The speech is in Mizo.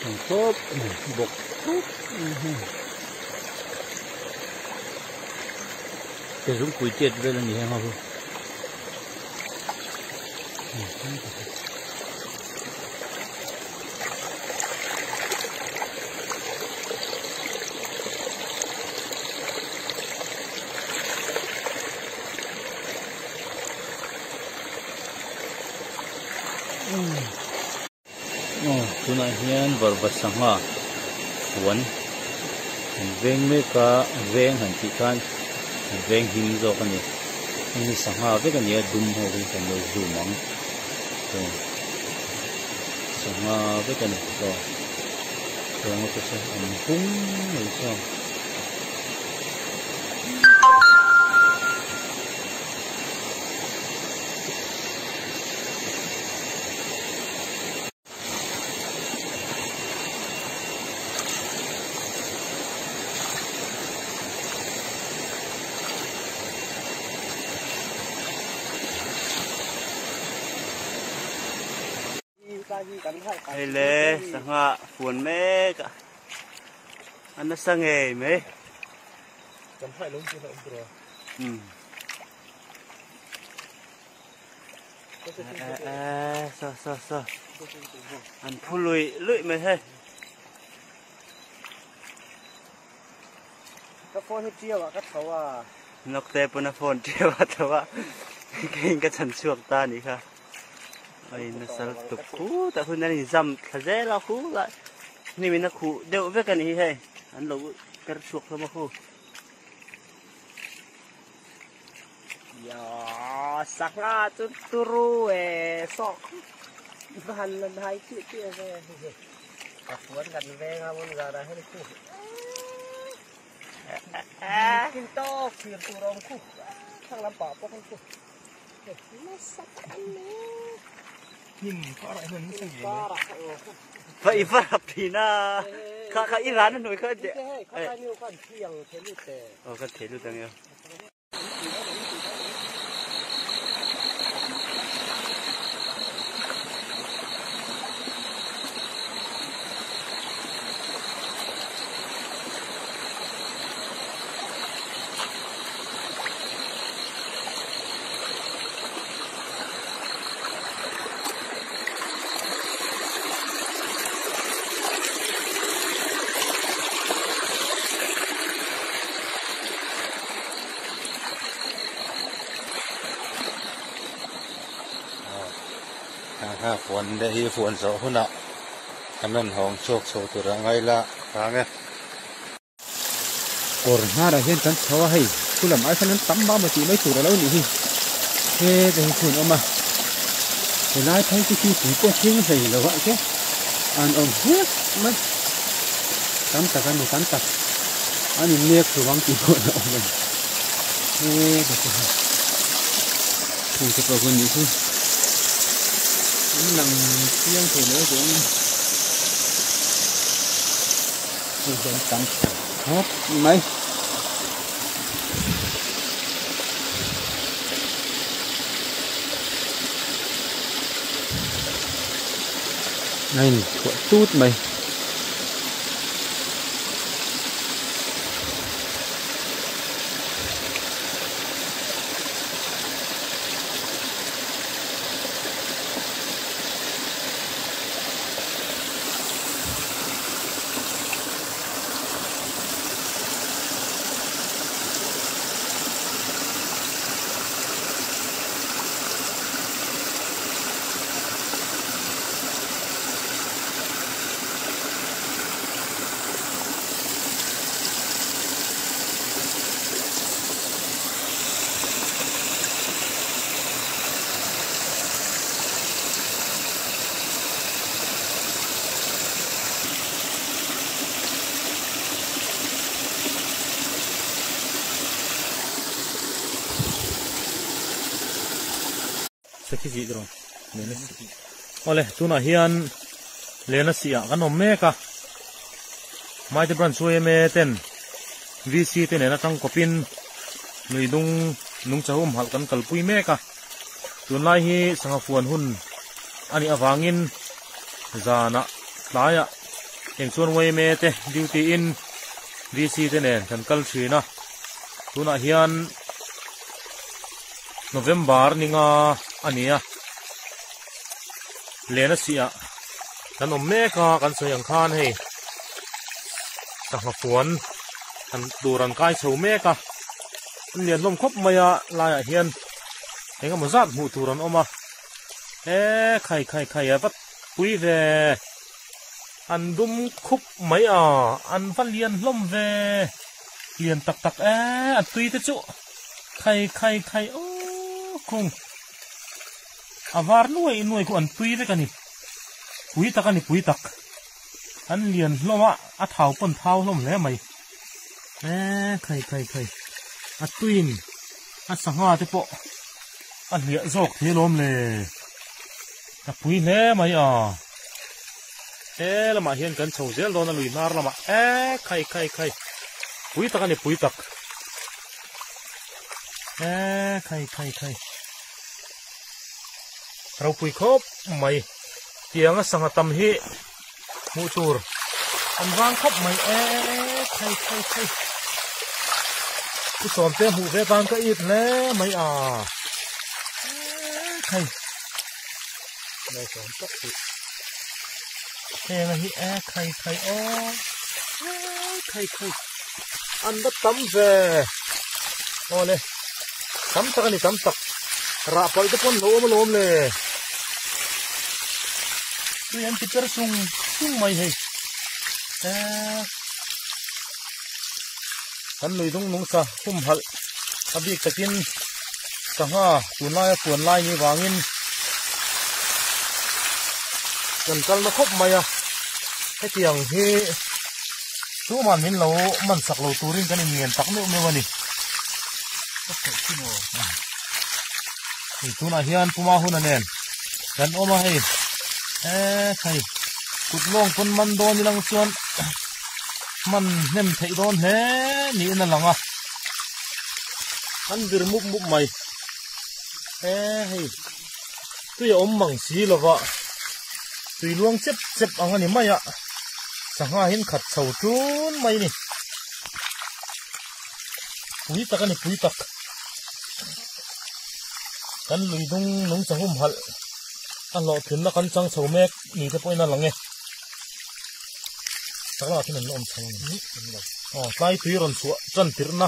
Ang khawp mai bawk khawp mai hei. Ke zungpui tiat vel a ni heng ho hi. Aw tunah hian varva sangha puan an veng mek a veng han tih khan an veng him zawk a ni heng hi sangha vek a ni a dum ho hi kan lo zoom ang aw sangha vek a ni aw chuang te chu an hung mai chuan. Hei le sangha fuan mek a a nasa ngei mai. Sa sa sa an phu lui lui mai hei. Ka phone hi tiau ah ka tho a. Nokte pawn a phone tiau ah tho a. Keiin ka chhan chhuak ta a nih kha. Ai nasa lutuk khutah hun an inzam thla zel a khulai hnim in a khuh deuh vek a nih hi hei an lo ker chhuak hlawm a khu. Yaa sangha chu turu e sawk va han la hnai chiah chiah ve ka fuan kan veng a mun zan ah hian khu kin tawk thlir tur a awm khu thlang lampang pawh khan khu nasa tak an ni Va i va rap thin a kha kha i ran a hnuai kha aw kan thei lut ang eo. Ha fuan te hi fuan zawh hunah an rawn hawng chhuak chho tur a ngai la vang e. Kawr hnarah hian kan chho a hei thu lam ai khan an tam mah maw tih mai tur a lo nih hi heta hi chhun awm a helai phei chu khi tui pawh thleng hlei lo ah te an awm hlek mai tam tak a ni tam tak an in nek thlu ang tih pawh a awm a ni heta chu hei heng te pawh hun nih hi an lang chiang thei lo chuan. Hei hian tam khawp mai. A inthuah tut mai. Awle tunah hian Lena sih ah kan awm mek a Maite Branch yma ten VC te nen atang kawpin lui dung nungcha humhalh kan kalpui mek a tunlai hi sangha fuan hun a nih avangin zanah tlaiah. Eng chuan yma te duty in VC te nen kan kal thin a, tunah hian November ni nga a ni a, Lena siah kan awm mek a, kan sawi ang khan hei sangha fuan an tur an kai chho mek a, an lian hlawm khawp mai a laiah hian eng emaw zat hmuh tur an awm a, e khai khai khai a va pui ve. An dum khup mai a, an va lian hlawm ve, lian tak tak e, a tui te chu khai khai khai aw khung a var nuai nuai khu an tui vek a ni, pui tak a ni pui tak, an lian hlawm a, a thau pawn thau hlawm hle mai e khai khai khai a tuiin a sangha te pawh a hliah zawk thei alawm le. Ka pui hle mai a. He lamah hian kan chho zel dawn a lui hnar lamah e khai khai khai pui tak a ni pui tak e khai khai khai ropui khawp mai tiang a sangha tam hi hmuh tur an vang khawp mai e khai khai khai pu sawmte hmuh ve tan ka it hle mai a khai mai sawm tak hi heng hi e khai khai aw khai khai an va tam ve awle tam tak ani tam tak rah palh te pawn lo awm alawm le tui an ti per sung sung mai hei eee kan lui dung nung sa hum halh a bik takin sangha tunlaia puan lai ni vangin kan kalna khawp mai a hetiang hi tuman min lo man sak lo turin kan inngen tak meuh meuh a ni. Hei tunah hian puma huna nen kan awm a hei e hei kut lawng pawn man dawn ilang chuan man hnem theih dawn hle niin a lang a an vir mup mup mai e hei tui a awm mang si lova tui luang chep chep ang a ni mai a sangha hian khat chho tun mai a ni. Pui tak a ni pui tak kan lui dung nung chahum halh a hlawhtlinna kan chang chho mek ni te pawhin a lang e tak lamah khian an awm chho a ni aw tlai tui rawn chhuah tan tirhna.